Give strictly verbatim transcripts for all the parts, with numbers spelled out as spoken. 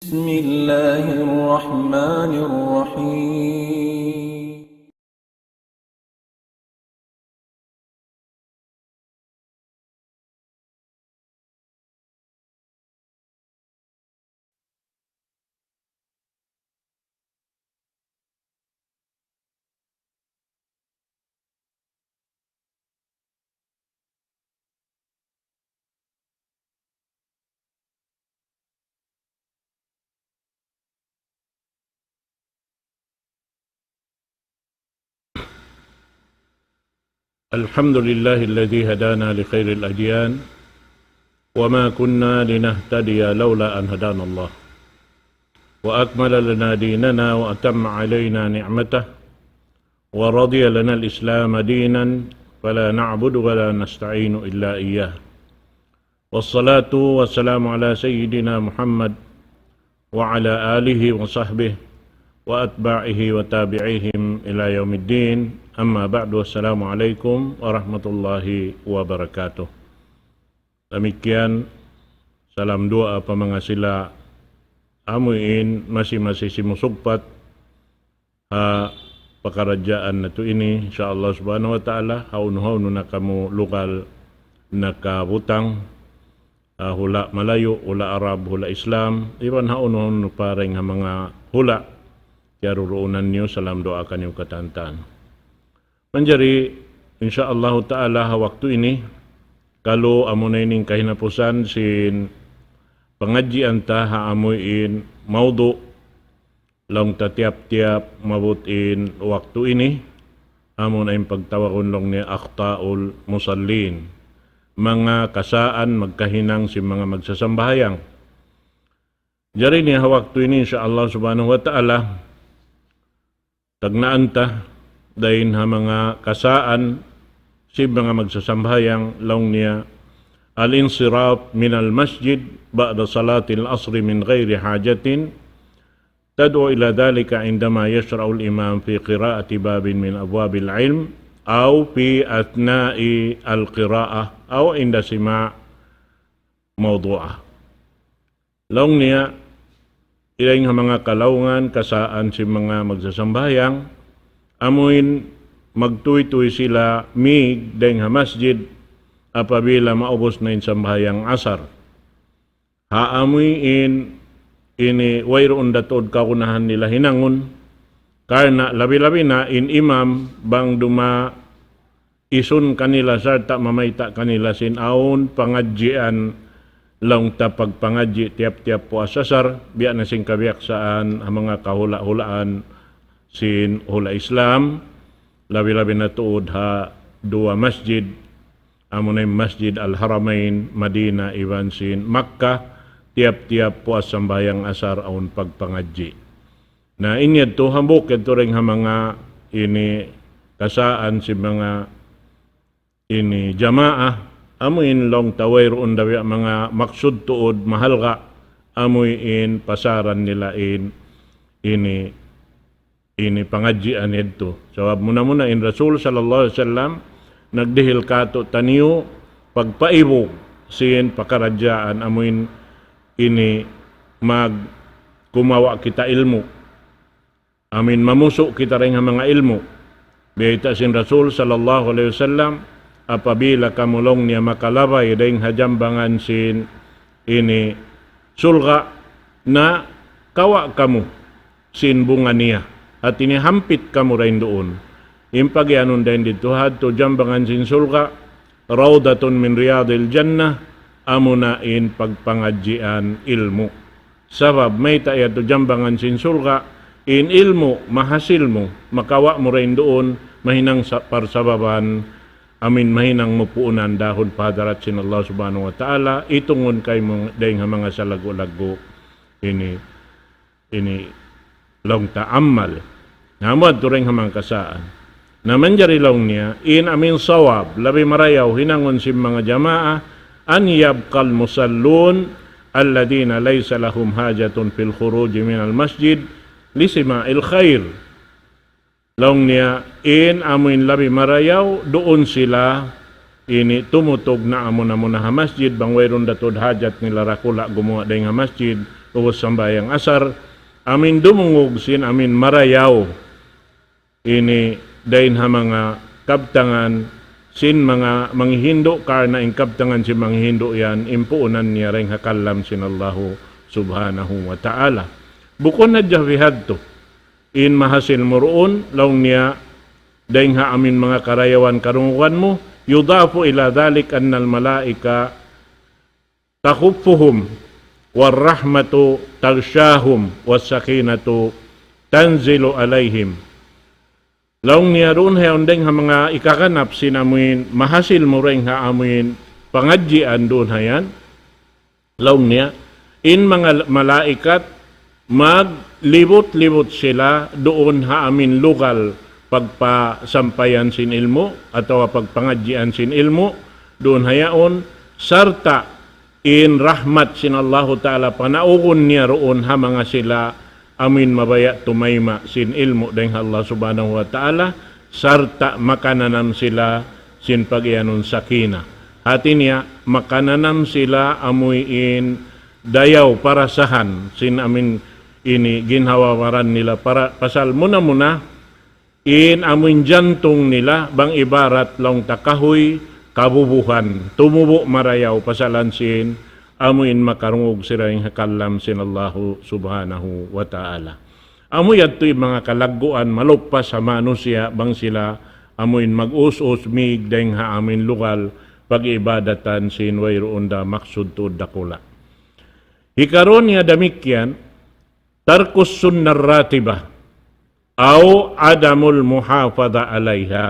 بسم الله الرحمن الرحيم. الحمد لله الذي هدانا لخير الأديان وما كنا لنهتدي لولا أن هدانا الله وأكمل لنا ديننا وأتم علينا نعمته ورضي لنا الإسلام دينا فلا نعبد ولا نستعين إلا إياه. والصلاة والسلام على سيدنا محمد وعلى آله وصحبه وأتباعه وتابعيهم إلى يوم الدين. أما بعد، والسلام عليكم ورحمة الله وبركاته. Damikkiyan, salam duwaa pa manga sila amuin masi-masi simusugpat ha pakaradjaan natu' ini, insya Allah subhanahu wa ta'ala, hawnu-hawnu na kamu lugal nakabutang, ha hula' Malayu, hula' Arab, hula' Islam, iban hawnu-hawnu pa dayn ha manga hula' kiyaruruunan niyu, salam duwaa kaniyu katantan. Manjari, insya Allah ta'ala, ha waktu ini, kalu amuna ini in kahinapusan sin pangadjian ta ha amuin mawdu' laung ta tiyap-tiyap maabut in waktu ini, amuna in pagtawagun laung niya akhta'ul musallin, manga kasaan magkahinang sin manga magsasambahayang. Jari ini ha waktu ini, insya Allah subhanahu wa ta'ala, tagnaan ta dayn ha manga kasaan sin manga magsasambahayang, laung niya, الانصراف من المسجد بعد صلاة العصر من غير حاجة تدعو إلى ذلك عندما يشرع الإمام في قراءة باب من أبواب العلم أو في أثناء القراءة أو عند سماع موضوعه. Laung niya, dayn ha manga kalaungan, kasaan sin manga magsasambahayang, amuin magtūy-tūy sila mīg dayn ha masjid apabila maubus na in sambahayang asar. Ha amuin ini wayruun da tuud kagunahan nila hinangun, karna' labi-labi na in imam bang duma isun kanila sarta' mamayta' kanila sin awn pangadjian laung ta pagpangadji' tiyap-tiyap puas asar, biya' na sin kabiyaksaan ha manga kahula'-hulaan sin hula' Islam, labi-labi na tuud ha duwa masjid, amuna in Masjid Al-Haramain, Madina, iban sin Makkah, tiyap-tiyap puas sambahayang asar awn pagpangadji'. Na, in yadtu hambuuk yadtu dayn ha manga ini kasaan sin manga ini jamaah, amuin laung ta wayruun da biya' manga maksud tuud mahalga', amuin pasaran nila in ini, ini pangadjian yadtu. Sabab muna-muna in Rasul sallallahu alayhi wasallam nagdihil kātu'niyu pagpaibug sin pakaradjaan amuin ini mag kumawa' kita ilmu'. Amuin mamusu' kita dayn ha manga ilmu'. Biyayta' sin Rasul sallallahu alayhi wasallam, apabila kamu laung niya makalabay dayn ha jambangan sin ini surga', na kawa' kamu sin bunga niya. Hāti niya hampit kamu dayn duun. In pagiyanun dayn didtu ha yadtu jambangan sin surga', rawdatun min riyadil jannah, amuna in pagpangadjian ilmu'. Sabab mayta' yadtu jambangan sin surga', in ilmu' mahasil mu, makawa' mu dayn duun, mahinang sa-, parsababan, amuin mahinang mu puunan dahun pa hadarat sin Allah subhanahu wa ta'ala, itungun kaymu dayn ha manga salaggu'-laggu' ini, ini laung ta amal. Na, amu yadtu dayn ha manga kasaan. Na, manjari laung niya, in amuin sawab, labi marayaw hinangun sin manga jamaah, أن يبقى المصلون الذين ليس لهم حاجة في الخروج من المسجد لسماع الخير. Laung niya, in amuin labi marayaw, duun sila ini tumutug na amuna-muna ha masjid, bang wayruun da tuud hajat nila dakula' gumuwa' dayn ha masjid, ubus sambahayang asar, amuin dumungug sin amuin marayaw ini dayn ha manga kabtangan sin manga manghihindu', karna' in kabtangan sin manghihindu' yan, in puunan niya dayn ha kalam sin Allahu Subhanahu wa Ta'ala. Bukun hadja bihadtu, in mahasil mu duun, laung niya, dayn ha amuin manga karayawan karungugan mu, يضاف إلى ذلك أن الملائكة تخفهم والرحمة تغشاهم والسكينة تنزل عليهم. Laung niya duun ha yaun dayn ha manga ikaganap sin amuin mahasil mu dayn ha amuin pangadjian duun ha yan. Laung niya, in manga malaikat maglibut-libut sila duun ha amuin lugal pagpasampayan sin ilmu' atawa pagpangadjian sin ilmu' duun ha yaun, sarta' in rahmat sin Allahu Ta'ala panaugun niya duun ha manga sila amuin mabaya' tumayma' sin ilmu' dayn ha Allah Subhanahu wa Ta'ala, sarta' makananam sila sin pagiyanun sakina. Hati niya, makananam sila amuin dayaw parasahan sin amuin ini ginhawa-baran nila para pasal muna-muna in amuin jantung nila bang ibarat laung ta kahuy kabubuhan, tumubu' marayaw pasalan sin amuin makarungug sila dayn ha kalam sin Allahu Subhanahu wa Ta'ala. Amu yadtu in manga kalagguan maluppas ha manusiya' bang sila amuin mag-us-us mig dayn ha amuin lugal pag-ibadatan sin wayruun da maksud tuud dakula'. Hikaruwa niya damikkiyan, ترك السنة الراتبة أو عدم المحافظة عليها.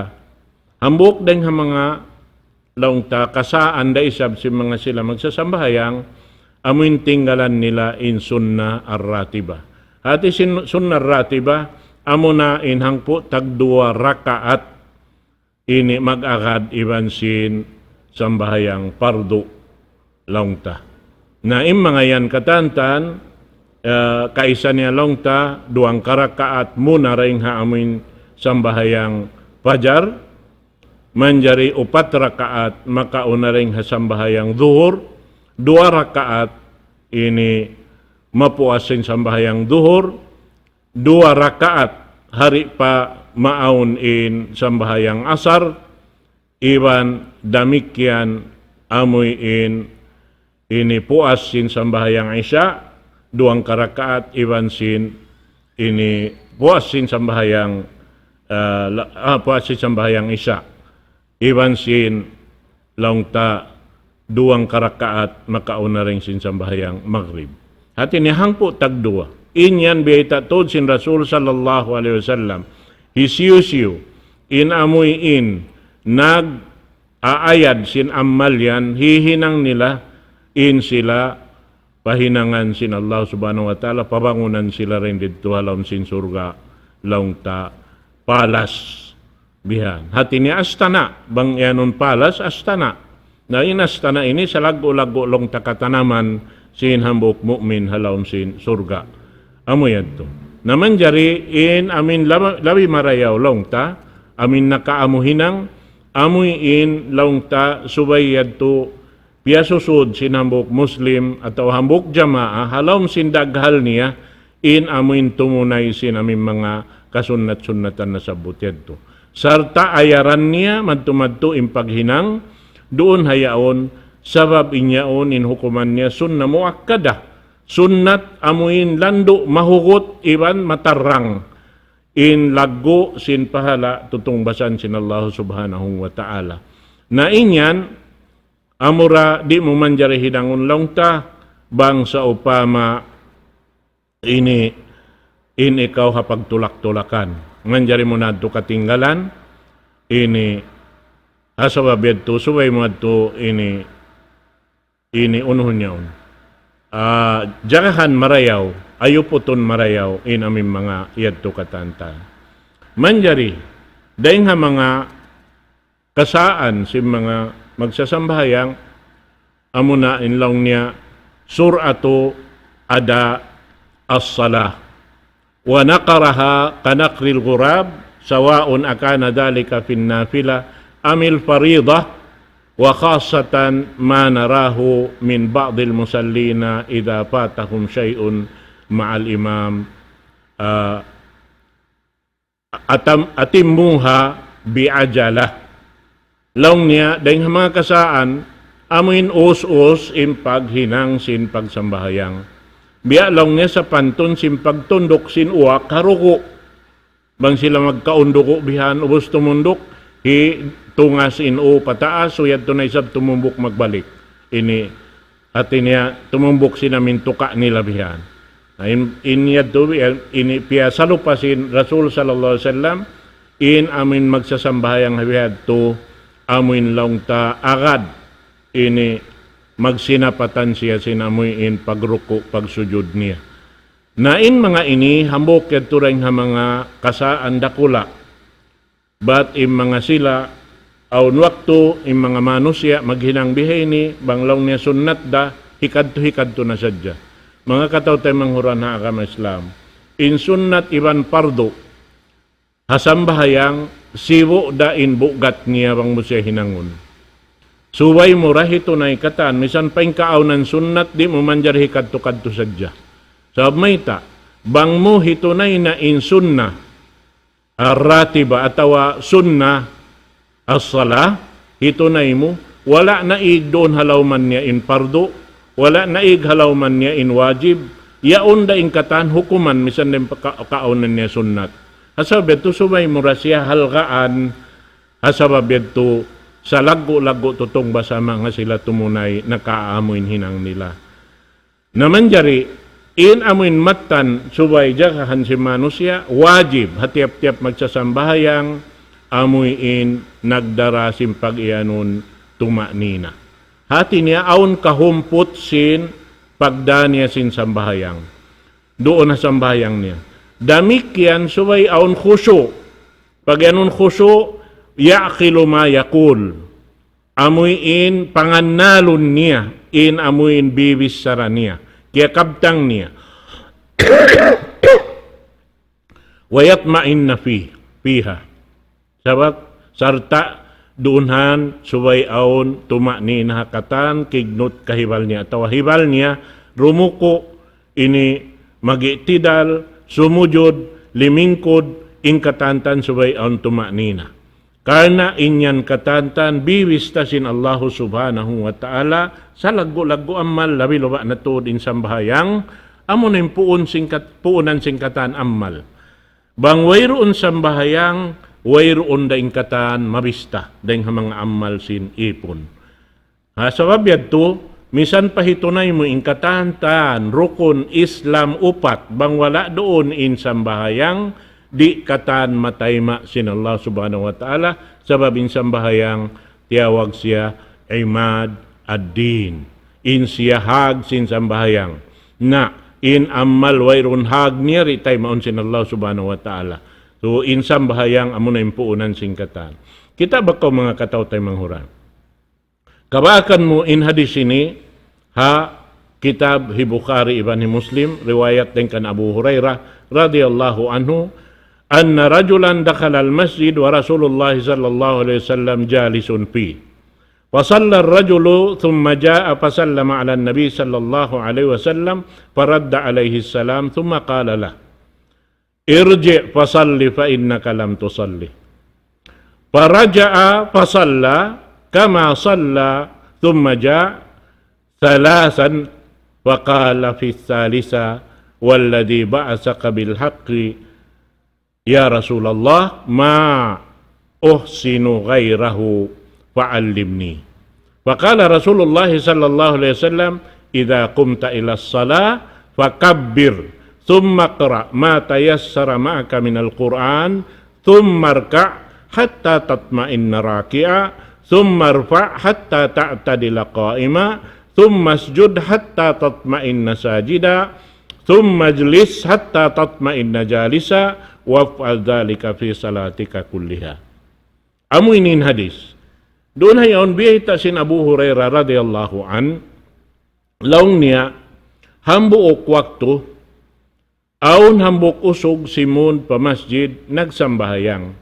Hambuuk dayn ha manga laung ta kasaan da isab sin manga sila magsasambahayang, amuin tinggalan nila in sunnah ar-ratiba. Hati sin sunnah ar-ratiba, amuna in hangpu' tagduwa rakaat ini mag-agad iban sin sambahayang pardu laung ta. Na in manga yan katantan, eh, kaisa niya laung ta, duwang karakaat muna dayn ha amuin sambahayang fajar, manjari upat rakaat makauna dayn ha sambahayang duhur, duwa rakaat ini mapuas sin sambahayang duhur, duwa rakaat hari pa maawn in sambahayang asar, iban damikkiyan amuin ini puas sin sambahayang isya, duwang karakaat iban sin ini puas sin sambahayang, ah, la-, ah, puas sin sambahayang isya. Iban sin laung ta duwang karakaat makauna dayn sin sambahayang magrib. Hati niya hangpu' tagduwa. In yan biyayta' tuud sin Rasul sallallahu alayhi wasallam. Hisiyu-siyu in amuin nag-aayad sin amal yan, hihinang nila in sila pahinangan sin Allah Subhanahu wa Ta'ala, pabangunan sila dayn didtu ha lawm sin surga', laung ta palas. Bihan. Hati niya astana', bang iyanun palas, astana'. Na in astana' ini salaggu'-laggu' laung ta katanaman sin hambuuk mu'min ha lawm sin surga'. Amu yadtu. Na manjari in amuin laba-, labi marayaw laung ta, amuin nakaamu hinang, amuin laung ta subay yadtu piyasusud sin hambuuk Muslim atawa hambuuk jamaa, ha lawm sin daghal niya, in amuin tumunay sin amuin manga kasunnat-sunnatan nasabbut yadtu. Sarta' ayaran niya madtu-madtu in paghinang, duun ha yaun, sabab in yaun in hukuman niya sunnah muakkada. Sunnat amuin landu' mahugut iban matarrang. In laggu' sin pahala' tutungbasan sin Allah Subhanahu wa Ta'ala. Na in yan, amura di' mu manjari hinangun laung ta, bang sawpama ini, in ikaw ha pagtulak-tulakan. Manjari mu na yadtu katinggalan, ini, ha sabab yadtu, subay mu yadtu, ini, ini, unuhun yaun. Ah, jagahan marayaw, ayuputun marayaw, in amuin manga yadtu katantan. Manjari, dayn ha manga kasaan sin manga magsasambahayang, amuna in laung niya, سرعة أداء الصلاة ونقرها كنقر الغراب سواء أكان ذلك في النافلة أم الفريضة وخاصة ما نراه من بعض المصلين إذا فاتهم شيء مع الإمام، ah, atam-, أتموها بعجلة. Laung niya, dayng ha manga kasaan, amuin us-us in paghinang sin pagsambahayang. Biya' laung niya sapantun sin pagtunduk sin uwak ha ruku'. Bang sila magkaun dugu' bihan, ubus tumunduk, hitungas in ū pataas, so yadtu na isab tumumbuk magbalik. Ini, hati niya, tumumbuk sin amuin tuka' nila bihan. Na in, in yadtu, ini piyasalupa sin Rasul sallallahu alayhi wasallam, in amuin magsasambahayang ha bihadtu, amuin laung ta agad, ini magsinapatan siya sin amuin pagruku', pagsujud niya. Na in manga ini, hambuuk yadtu dayng ha manga kasaan dakula'. Bat in manga sila, awn waktu, in manga manusiya', maghinang bihaini, bang laung niya sunnat da, hikadtu-hikadtu na sadja. Manga kataw-taymanghuran ha agama Islam. In sunnat iban pardu, ha sambahayang, sibu' da in bugat niya bang mu siya hinangun. Subay mu ra hitunay katan, misan pa in kaawnan sunnat, di' mu manjari hikadtu-kadtu sadja. Sabab mayta', bang mu hitunay na in sunnah, ar-ratiba atawa sunnah as-salah, hitunay mu, wala' naig duun ha lawman niya in pardu, wala' naig ha lawman niya in wajib, yaun da in katan hukuman, misan da in paka-, kaawnan niya sunnat. Ha sabab yadtu subay mu ra siya halgaan, ha sabab yadtu salaggu'-laggu' tutungbas ha manga sila tumunay nakaamu in hinang nila. Na manjari, in amuin mattan subay jagahan sin manusiya', wajib ha tiyap-tiyap magsasambahayang, amuin nagdara sin pag-iyanun tuma'nina. Hati niya awn kahumput sin pagdā niya sin sambahayang. Duun ha sambahayang niya. Damikkiyan subay awn khushu'. Pag-iyanun khushu', يعقل ما يقول. Amuin pangannalun niya, in amuin bibichara niya. Kiyakabtang niya. ويطمئن في-، فيها. Sabab, sarta' duun han subay awn tuma'nina ha katan kignut kahibal niya. Atawa hibal niya, rumuku', ini mag-i'tidal, sumujud, limingkud, in katantan subay awn tuma'nina. Karna' in yan katantan bibista sin Allahu Subhanahu wa Ta'ala, salaggu'-laggu' amal, labi-labi na tuud in sambahayang, amuna in puun sin kat-, puunan sin katan amal. Bang wayruun sambahayang, wayruun da in katan mabista, dayng ha manga amal sin ipun. Ha, sabab yadtu, misan pa hitunay mu in katantan, rukun Islam upat, bang wala' duun in sambahayang, di' katan matayma' sin Allah Subhanahu wa Ta'ala, sabab in sambahayang, tiyawag siya imad ad-din. In siya hag sin sambahayang. Na, in amal wayruun hag niya, di' taymaun sin Allah Subhanahu wa Ta'ala. So, in sambahayang, amuna in puunan sin katan. Kita' ba kaw manga kataw-taymanghuran. Kabaakan mu in hadis ini, ha kitab hi Bukhari iban hi Muslim, riwayat dayn kan Abu Hurairah radiyallahu anhu, أن رجلا دخل المسجد ورسول الله صلى الله عليه وسلم جالس فيه، فصلى الرجل ثم جاء فسلم على النبي صلى الله عليه وسلم فرد عليه السلام ثم قال له: ارجع فصل فإنك لم تصل. فرجع فصلى كما صلى ثم جاء ثلاثا فقال في الثالثة: والذي بعثك بالحق يا رسول الله، ما أحسن غيره فعلمني. فقال رسول الله صلى الله عليه وسلم: إذا قمت إلى الصلاة فكبر، ثم اقرأ ما تيسر معك من القرآن، ثم اركع حتى تطمئن راكعا، ثم ارفع حتى تعتدل قائما، ثم اسجد حتى تطمئن ساجدا، ثم اجلس حتى تطمئن جالسا، وافعل ذلك في صلاتك كلها. Amu ini in hadis. Duun ha yaun biyayta' sin Abu Hurairah radiyallahu anhu, laung niya, hambuuk waktu, awn hambuuk usug simūd pa masjid nagsambahayang.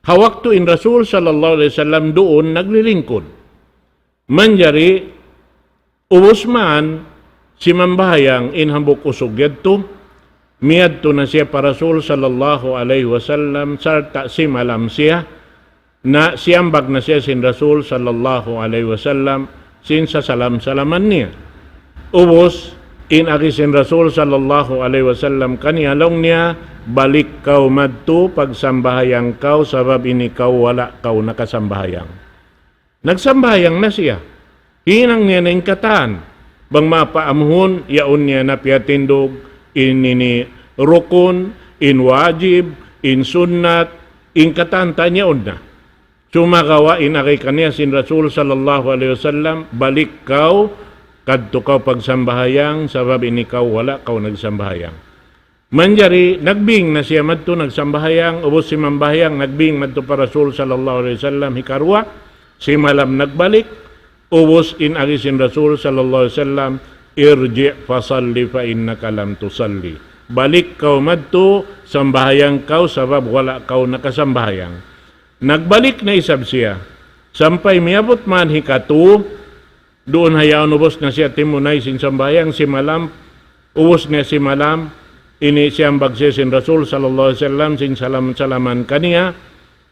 Ha waktu in Rasul sallallahu alayhi wasallam duun naglilingkud. Manjari, ubus man, simambahayang in hambuuk usug yadtu, miyadtu na siya pa Rasul sallallahu alayhi wasallam, sarta' simalam siya, na siyambag na siya sin Rasul sallallahu alayhi wasallam, sin sasalam-salaman niya. Ubus, in agi sin Rasul sallallahu alayhi wasallam kaniya laung niya, "Balik kaw madtu, pagsambahayang kaw, sabab ini kaw wala' kaw nakasambahayang." Nagsambahayang na siya. Hinang niya na in katan. Bang mapaamuhun, yaun niya na piyatindug, in ini rukun, in wajib, in sunnat, in katan ta niya yaun na. Sumagawa' in agi kaniya sin Rasul sallallahu alayhi wasallam, "Balik kaw, kadtu kaw pagsambahayang, sabab ini kaw wala' kaw nagsambahayang." Manjari, nagbing na siya madtu nagsambahayang, ubus simambahayang, nagbing madtu pa Rasul sallallahu alayhi wasallam, hikaruwa, simalam nagbalik, ubus in agi sin Rasul sallallahu alayhi wasallam, "Irji' fasalli fa innaka lam tusalli." "Balik kaw madtu, sambahayang kaw, sabab wala' kaw nakasambahayang." Nagbalik na isab siya. Sampay miyabut man hikatu, duun hayaun ubus na siya timunay sin sambahayang simalam, ubus niya simalam, ini siyambag siya sin Rasul sallallahu alayhi wasallam, sin salam-salaman kaniya,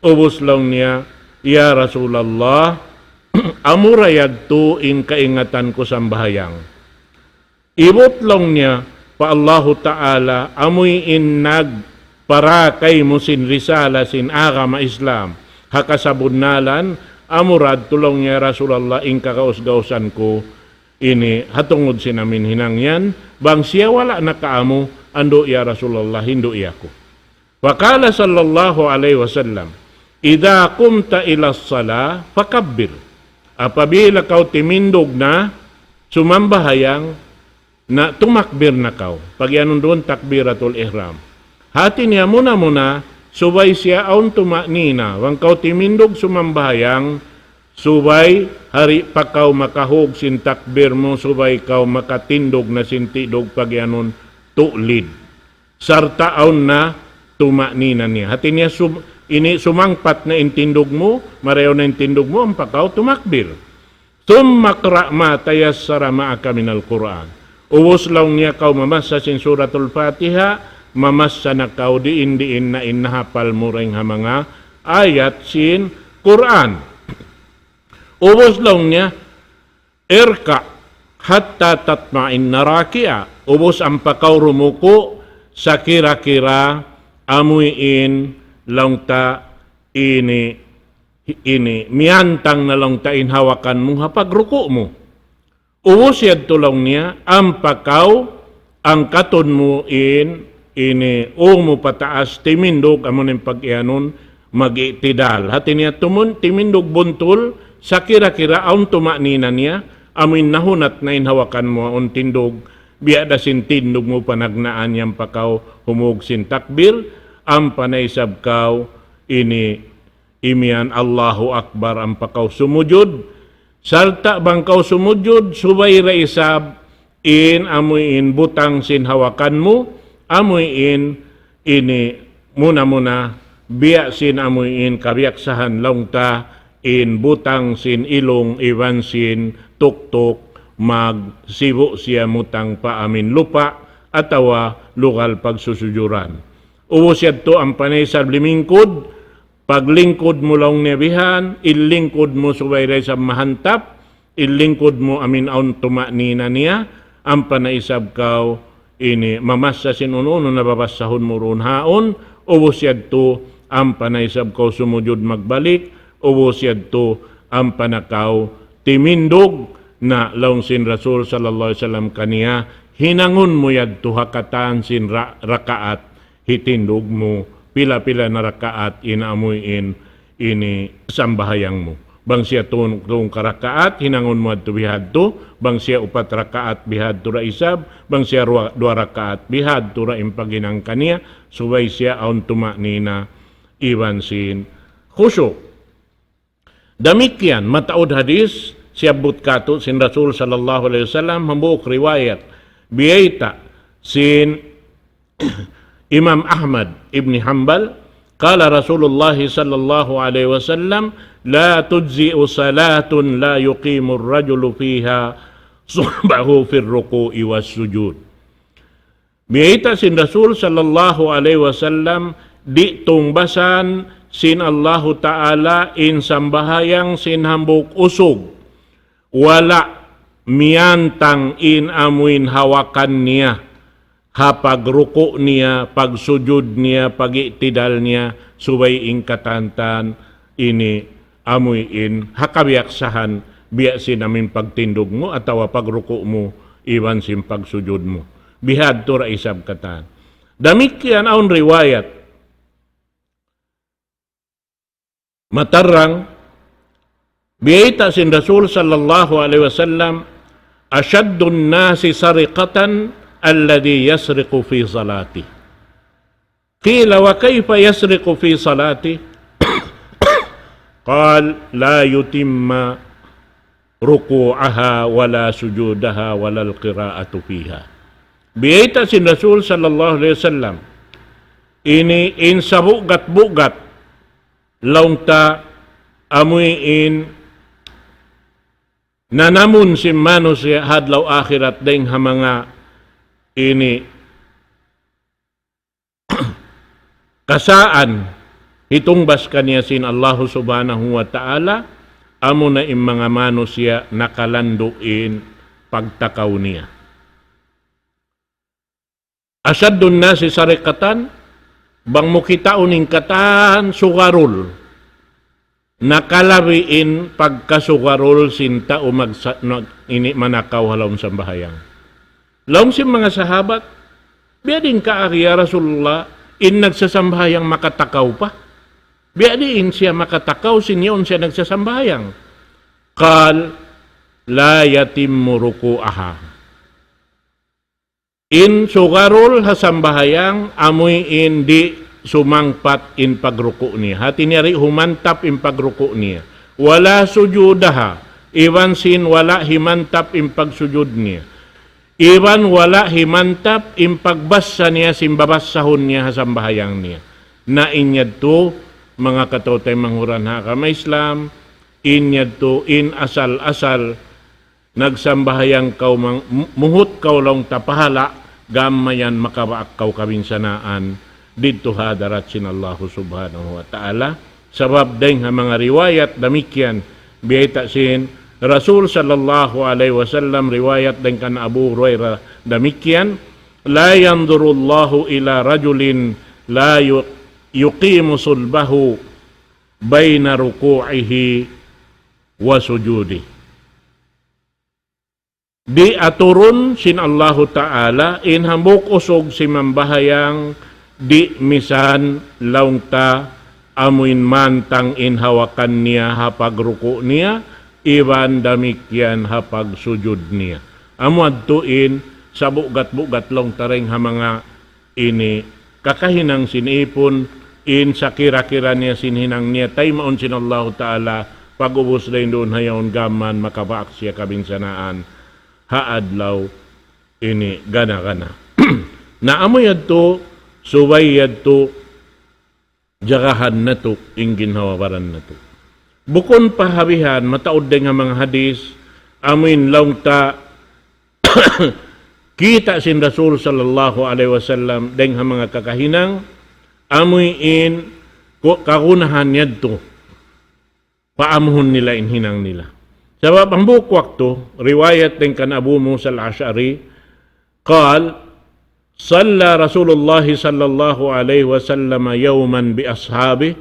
ubus laung niya, "Ya Rasulullah, amura yadtu in kaingatan ku sambahayang." Ibut laung niya pa Allahu Ta'ala, amuin nagpara kaymu sin risala sin agama Islam. Ha kasabunnalan, amura yadtu laung niya Rasulullah in kagaus-gausan ku ini ha tungud sin amin hinang yan, bang siya wala' nakaamu, andu' ya Rasulullah, hindu' ya aku. Wa qala sallallahu alayhi wasallam, "Idha qumta ila salah fakabbir." Apabila kaw timindug na sumambahayang, na tumakbir na kaw. Pag-iyanun duun takbiratul ihram. Hati niya muna-muna, subay siya awn tuma'nina. Bang kaw timindug sumambahayang, subay hari pa kaw makahug sin takbir mu, subay kaw makatindug na sin tindug pag-iyanun tu'lid. Sarta' awn na tuma'nina niya. Hati niya sum-, ini sumangpat na in tindug mu, marayaw na in tindug mu, ampa kaw tumakbir. Thumma qra' ma tayassara ma'aka minal Qur'an. Ubus laung niya kaw mamassa sin Suratul Fatiha, mamassa na kaw diin-diin na in nahapal mu dayn ha manga ayat sin Qur'an. Ubus laung niya, "Irka' hatta tatma'inna raki'a." Ubus ampa kaw rumuku' sakira-kira amuin laung ta ini, ini, miyantang na laung ta in hawakan mu ha pagruku' mu. Ubus yadtu laung niya, ampa kaw angkatun mu in, ini, ū mu pataas, timindug, amu in pag-iyanun, mag-i'tidal. Hati niya tumun, timindug buntul, sakira-kira awn tuma'nina niya, amuin nahunat na in hawakan mu, awn tindug, biya' da sin tindug mu panagnaan yan pa kaw humug sin takbir, ampa na isab kaw ini imiyan Allahu Akbar ampa kaw sumujud, sarta' bang kaw sumujud, subay da isab in amuin butang sin hawakan mu, amuin ini muna-muna, biya' sin amuin kabiyaksahan laung ta, in butang sin ilung iban sin tuktuk, magsibu' siya mutang pa amuin lupa' atawa lugal pagsusujuran. Ubus yadtu ampa na isab limingkud, paglingkud mu laung niya bihan, in lingkud mu subay da isab mahantap, in lingkud mu amuin awn tuma'nina niya, ampa na isab kaw ini mamassa sin unu-unu na babassahun mu duun haun, ubus yadtu ampa na isab kaw sumujud magbalik, ubus yadtu ampa na kaw timindug, na laung sin Rasul sallallahu alayhi wasallam kaniya, hinangun mu yadtu ha katan sin ra-, rakaat hitindug mu, pila-pila na rakaat in amuin ini sambahayang mu. Bang siya tū, tū karakaat, hinangun mu yadtu bihadtu, bang siya upat rakaat bihadtu da isab, bang siya duwa, duwa rakaat bihadtu da in paghinang kaniya, subay siya awn tuma'nina iban sin khushu'. Damikkiyan, mataud hadis, siyabbut kātu' sin Rasul sallallahu alayhi wasallam, hambuuk riwayat, biyayta' sin Imam Ahmad ibn Hanbal, قال رسول الله صلى الله عليه وسلم: لا تجزئ صلاة لا يقيم الرجل فيها صلبه في الركوع والسجود. Biyayta' sin Rasul sallallahu alayhi wasallam, di' tungbasan sin Allahu Ta'ala in sambahayang sin hambuuk usug, wala' miyantang in amuin hawakan niya, ha pagruku' niya, pagsujud niya, pag-i'tidal niya, subay in katantan ini amuin ha kabiyaksahan, biya' sin amuin pagtindug mu, atawa pagruku' mu, iban sin pagsujud mu. Bihadtu ra isab katan. Damikkiyan awn riwayat. Matarrang, biyayta' sin Rasul sallallahu alayhi wasallam, أشد الناس سرقة الذي يسرق في صلاته. قيل: وكيف يسرق في صلاته؟ قال: لا يتم ركوعها ولا سجودها ولا القراءة فيها. Biyayta' sin Rasul sallallahu alayhi wasallam, ini in sabugat-bugat laung ta amuin nanamun sin manusiya' ha adlaw akhirat dayng ha manga ini kasaan hitungbas kaniya sin Allahu Subhanahu wa Ta'ala, amuna in manga manusiya' nakalandu' in pagtakaw niya. أشد الناس سرقة, bang mu kitaun in katan sugarul, nakalabi in pagkasugarul sin tau magsa-, nag-, ini manakaw ha lawm sambahayang. Laung sin manga sahabat, "Biya' diin kaagi ya Rasulullah, in nagsasambahayang makatakaw pa? Biya' diin siya makatakaw sin yaun siya nagsasambahayang?" قال: لا يتم ركوعها. In sugarul ha sambahayang, amuin di' sumangpat in pagruku' niya. Hati niya di' humantap in pagruku' niya. ولا سجودها, iban sin wala' himantap in pagsujud niya. Iban wala' himantap in pagbassa niya sin babassahun niya ha sambahayang niya. Na in yadtu, manga kataw-taymanghuran ha agama Islam, in yadtu, in asal-asal nagsambahayang kaw mang-, mu-, muhut kaw laung ta pahala', gam mayan makabaak kaw kabinsanaan didtu ha hadarat sin Allahu Subhanahu wa Ta'ala. Sabab dayng ha manga riwayat damikkiyan, biyayta' sin Rasul sallallahu alayhi wasallam, riwayat dayng kan Abu Hurairah damikkiyan, لا ينظر الله إلى رجل لا ي-، يقيم صلبه بين ركوعه وسجوده. Di' aturun sin Allahu Ta'ala in hambuuk usug sin mambahayang di' misan laung ta amuin mantang in hawakan niya ha pagruku' niya, iban damikkiyan ha pagsujud niya. Amu yadtu in sabugat-bugat laung ta dayng ha manga ini kakahinang sin ipun, in sakira-kira niya sin hinang niya, taymaun sin Allahu Ta'ala, pag'ubus dayn duun ha yaun gam mayan makabaak siya kabinsanaan ha adlaw ini gana-gana. Na amu yadtu, subay yadtu, jagahan natu' in ginhawa-baran natu'. Bukun pa ha bihan, mataud dayng ha manga hadis, amuin laung ta, kita' sin Rasul sallallahu alayhi wasallam, dayng ha manga kakahinang, amuin ku-, kagunahan yadtu, paamuhun nila in hinang nila. Sabab hambuuk waktu, riwayat dayng kan Abu Musa al-Ash'ari, قال: صلى رسول الله صلى الله عليه وسلم يوما بأصحابه،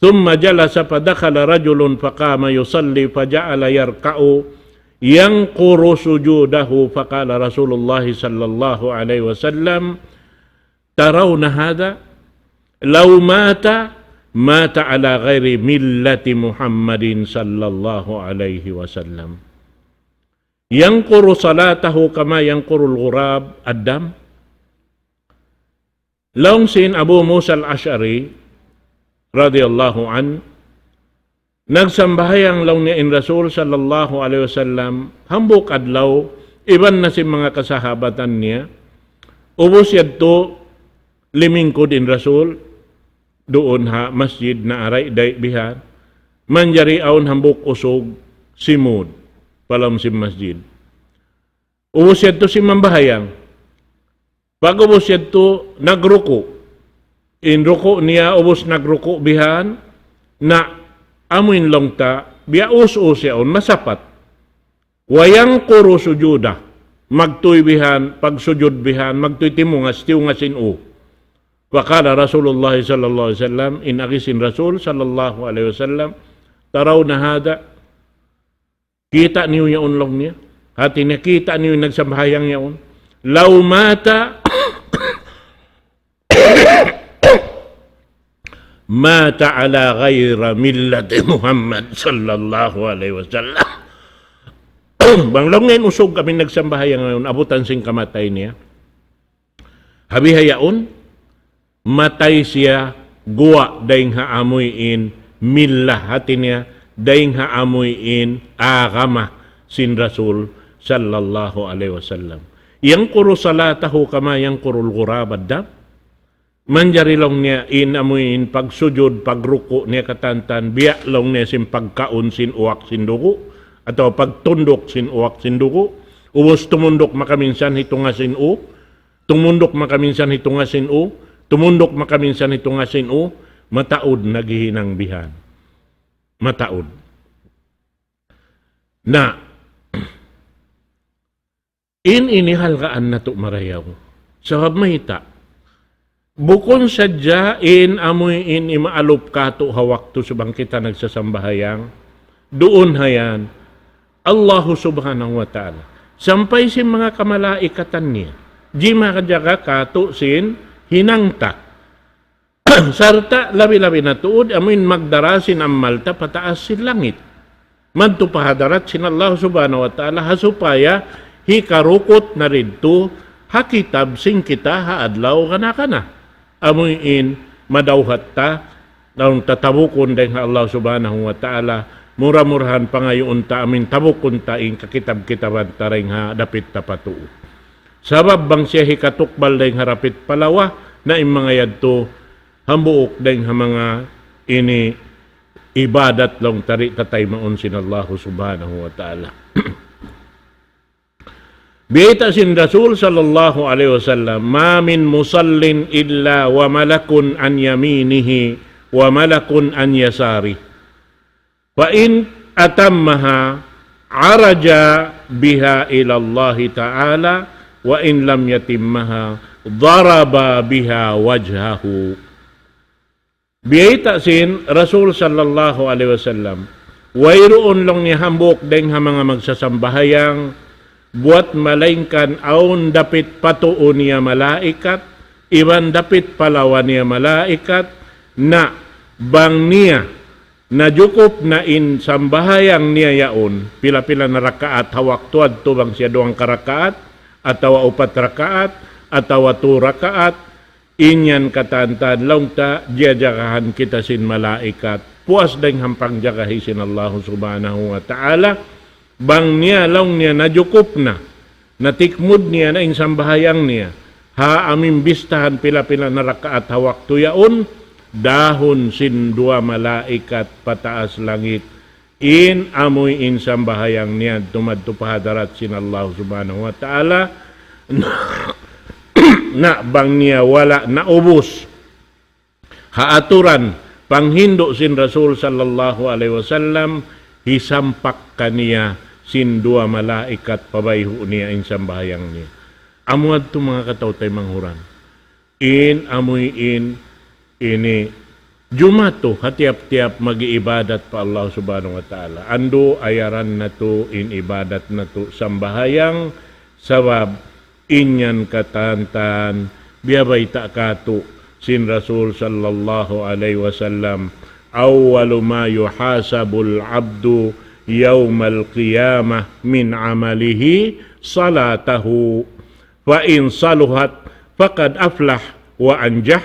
ثم جلس فدخل رجل فقام يصلي فجعل يركع ينقر سجوده، فقال رسول الله صلى الله عليه وسلم: ترون هذا؟ لو مات، مات على غير ملة محمد صلى الله عليه وسلم. ينقر صلاته كما ينقر الغراب الدم. Laung sin Abu Musa al-Ash'ari radiyallahu anhu, nagsambahayang laung niya in Rasul sallallahu alayhi wasallam, hambuuk adlaw, iban na sin manga kasahabatan niya, ubus yadtu, limingkud in Rasul, duun ha masjid na aray day bihan. Manjari awn hambuuk usug simud pa lawm sin masjid. Ubus yadtu simambahayang. Pag-ubus yadtu nagruku'. In ruku' niya ubus nagruku' bihan, na amuin laung ta, biya' us-us yaun, masapat. وينقر سجوده. Magtuy bihan, pagsujud bihan, magtuy timungas, tiyungas in u. فقال رسول الله صلى الله عليه وسلم, in agi sin Rasul sallallahu alayhi wasallam, ترون هذا؟ Kita' niyu yaun laung niya. Hati niya, kita' niyu in nagsambahayang yaun. لو مات مات على غير ملة محمد صلى الله عليه وسلم. Bang laung niya in usug amuin nagsambahayang yaun, abutan sin kamatay niya. Ha bihaun, matay siya guwa' dayng ha amuin millah, hati niya, dayng ha amuin agama sin Rasul sallallahu alayhi wasallam. ينقر صلاته كما ينقر الغراب الدم. Manjari laung niya in amuin pagsujud, pagruku' niya katantan, biya' laung niya sin pagkaun sin uwak sin dugu', atawa pagtunduk sin uwak sin dugu', ubus tumunduk makaminsan hitunga sin u, tumunduk makaminsan hitunga sin u, tumunduk makaminsan hitunga sin u, mataud naghihinang bihan. Mataud. Na, in ini halgaan natu' marayaw. Sabab mayta', bukun sadja in amuin imaalup katu' ha waktu subay kita nagsasambahayang, duun hayan, Allahu subhanahu wa ta'ala. Sampay sin manga kamalaikatan niya. Jimah jaga katu' sin hinang ta. Sarta' labi-labi na tuud, amuin magdara sin amal ta pataas sin langit. Madtu pa hadarat sin Allah subhanahu wa ta'ala, ha supaya hikarukut na didtu ha kitab sin kita ha adlaw kana-kana. Amuin madawhat ta, laung ta tabukun dayng ha Allah subhanahu wa ta'ala, mura-murahan pangayuun ta amuin tabukun ta in kakitab-kitaban ta dayng ha dapit ta pa tuu. Sabab bang siya hikatukbal dayng ha dapit pa lawa, na in manga yadtu, hambuuk dayng ha manga ini ibadat laung ta di' tataymaun sin Allah subhanahu wa ta'ala. Biyayta' sin Rasul sallallahu alayhi wasallam, ما من مصل إلا وملك عن يمينه وملك عن يساره. فإن أتمها عرج بها إلى الله تعالى، وإن لم يتمها ضرب بها وجهه. Biyayta' sin Rasul sallallahu alayhi wasallam, wayruun laung niya hambuuk dayng ha manga magsasambahayang, buwat malaingkan awn dapit pa tuu niya malaikat, iban dapit pa lawa niya malaikat, na bang niya najukup na in sambahayang niya yaun, pila-pila na rakaat ha waktu yadtu, bang siya duwang ka rakaat, atawa upat rakaat, atawa tu rakaat, in yan katantan laung ta, jiyajagahan kita sin malaikat. Puas dayng ha pangjagahi sin Allah subhanahu wa ta'ala, bang niya laung niya najukup na, natikmud niya na in sambahayang niya, ha amuin bistahan pila-pila na rakaat ha waktu yaun, dahun sin duwa malaikat pataas langit, in amuin sambahayang niya tumadtu pa hadarat sin Allah subhanahu wa ta'ala, na bang niya wala' naubus ha aturan panghindu' sin Rasul sallallahu alayhi wasallam, hisampak kaniya sin duwa malaikat pabayhu' niya in sambahayang niya. Amu yadtu manga kataw-taymanghuran. In amuin ini jumatu ha tiyap-tiyap mag-iibadat pa Allah subhanahu wa ta'ala. Andu' ayaran natu' in ibadat natu' sambahayang, sabab in yan katantan, biyabayta' katu' sin Rasul sallallahu alayhi wasallam, أول ما يحاسب العبد يوم القيامة من عمله صلاته، فإن صلحت فقد أفلح وأنجح،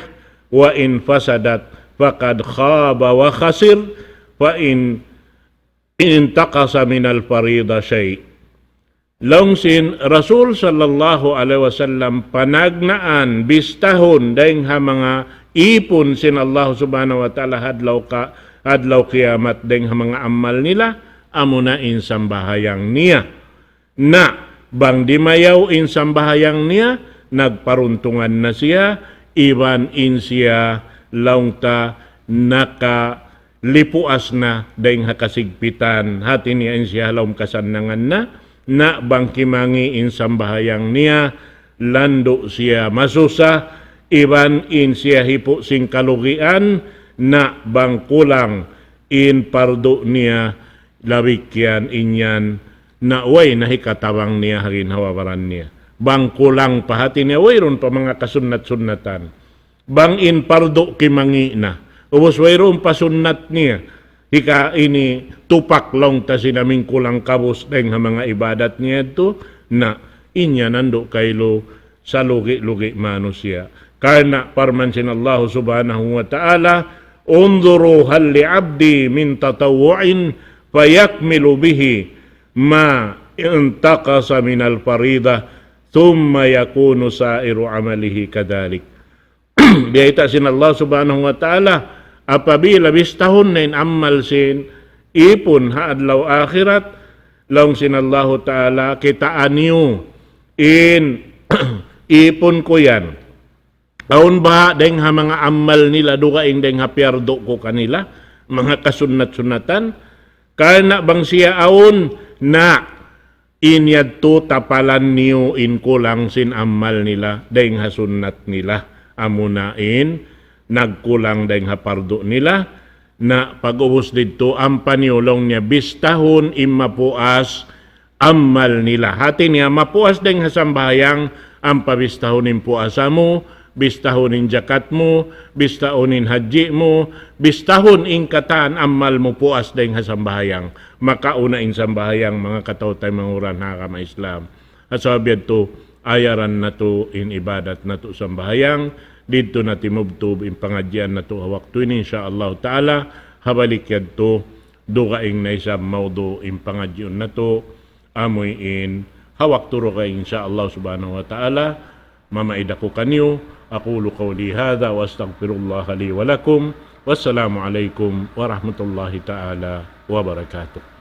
وإن فسدت فقد خاب وخسر، فإن انتقص من الفريضة شيء. Laung sin Rasul sallallahu alayhi wasallam, panagnaan bistahun dayng ha manga ipun sin Allah Subhanahu wa Ta'ala ha adlaw ka, ha adlaw kiyamat dayng ha manga amal nila, amuna in sambahayang niya. Na, bang dimayaw in sambahayang niya, nagparuntungan na siya, iban in siya laung ta nakalipuas na dayng ha kasigpitan, hati niya in siya ha lawm kasannangan na. Na, bang kimangi' in sambahayang niya, landu' siya masusa, iban in siya hipu' sin kalugian, na bang kulang in pardu' niya, labik yan in yan, na way na hikatabang niya ha ginhawa-baran niya. Bang kulang pa, hati niya, wayruun pa manga kasunnat-sunnatan. Bang in pardu' kimangi' na, ubus wayruun pa sunnat niya, hika ini tupak laung ta sin amu in kulang kabus dayng ha manga ibadat niya yadtu, na in yan andu' kailu salugi'-lugi' manusiya'. Karna' parman sin Allah Subhanahu wa Ta'ala, انظروا هل لعبدي من تطوع فيكمل به ما انتقص من الفريضة ثم يكون سائر عمله كذلك. Biyayta' sin Allah Subhanahu wa Ta'ala, apabila bistahun na in amal sin ipun ha adlaw akhirat, laung sin Allahu Ta'ala, kitaa niyu in ipun ku yan. Awn baha' dayng ha manga amal nila dugaing dayng ha piyardu' ku kanila, manga kasunnat-sunnatan, karna' bang siya awn na in yadtu tapalan niyu in kulang sin amal nila dayng ha sunnat nila, amuna in nagkulang dayng ha pardu' nila, na pag-ubus didtu ampa niyu laung niya bistahun in mapuas amal nila. Hati niya mapuas dayng ha sambahayang, ampa bistahun in puasa mu, bistahun in jakat mu, bistahun in hajji mu, bistahun in katan amal mu puas dayng ha sambahayang. Makauna in sambahayang, manga kataw-taymanghuran ha agama Islam. Ha sabab yadtu, ayaran natu' in ibadat natu' sambahayang, didtu na timubtub in pangadjian natu' ha waktu ini, insya Allah Ta'ala, ha balik yadtu, dugaing na isab mawdu' in pangadjiun natu', amuin ha waktu dugaing, insya Allah Subhanahu wa Ta'ala, mamaid aku kaniyu. أقول قولي هذا وأستغفر الله لي ولكم. والسلام عليكم ورحمة الله تعالى وبركاته.